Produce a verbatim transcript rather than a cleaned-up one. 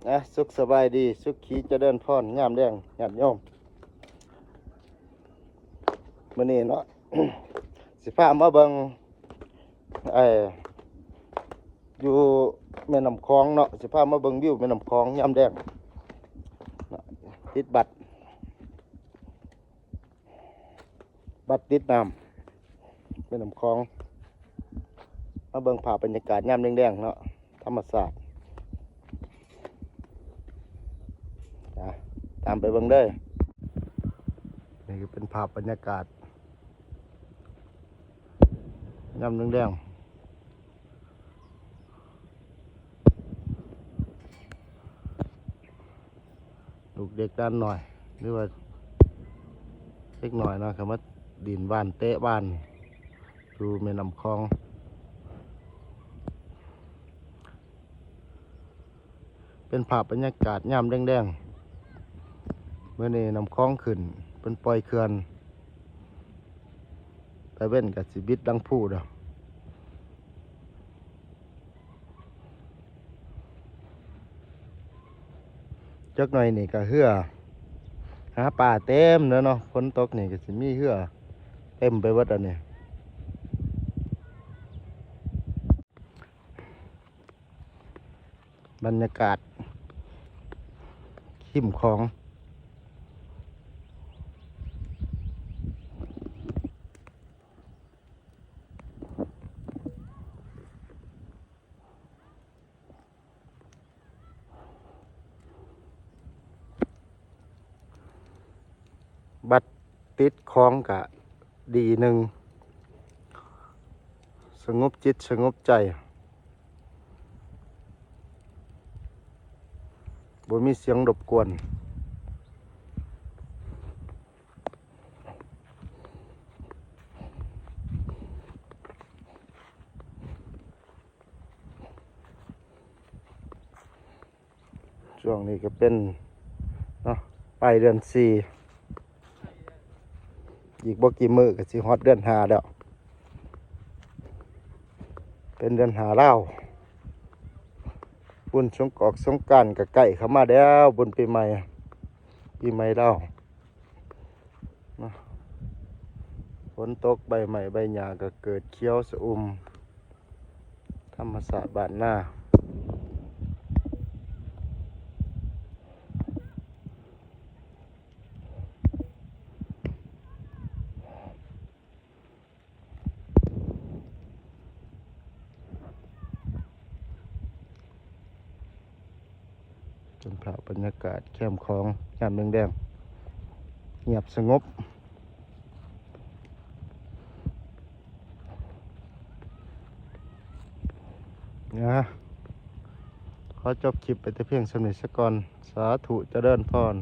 นะ สุขสบายดี สุขีเจริญพร ยามแลง ญาติโยม มื้อนี้เนาะ สิพามาเบิ่ง เอ่อ อยู่แม่น้ำคองเนาะ สิพามาเบิ่งวิวแม่น้ำคองยามแลงเนาะ ติดบัตร บัตรติดน้ำ แม่น้ำคอง มาเบิ่งภาพบรรยากาศยามแลงๆเนาะ ธรรมชาติ อ่ะ ตามไปเบิ่งเด้อ นี่ก็เป็นภาพบรรยากาศ ยามแลงๆ ลูกเด็กด้านหน่อย หรือว่าเด็กหน่อยเนาะ เขามาดินบ้านเตะบ้าน อยู่แม่น้ำคอง เป็นภาพบรรยากาศยามแลงๆ มื้อนี้น้ำคองขึ้น เป็นปล่อยเขื่อน ตะเว้นกับสิบิดดังพูดอก จักหน่อยนี่ก็เฮือ หาปลาเต็มแล้วเนาะ ฝนตกนี่ก็สิมีเฮือ เต็มไปหมดอันนี้ บรรยากาศ ริมคอง บัตรติดคองกะดีหนึ่ง สงบจิตสงบใจ บ่มีเสียงรบกวน ช่วงนี้ก็เป็นเนาะ ปลายเดือนสี่ อีกบ่กี่มื้อก็สิฮอดเดือนห้าแล้ว เป็นเดือนห้าลาว บุญสงกรานต์สงกรานต์ก็ใกล้เข้ามาแล้ว บุญปีใหม่ ปีใหม่ลาว เนาะ ฝนตกใบไม้ใบหญ้าก็เกิดเขียวชอุ่ม ธรรมชาติบ้านนา เป็นภาพบรรยากาศแคมป์ของยามแลงๆ เงียบสงบ นะ ขอจบคลิปไปแต่เพียงส่ำนี้ซะก่อน สาธุเจริญพร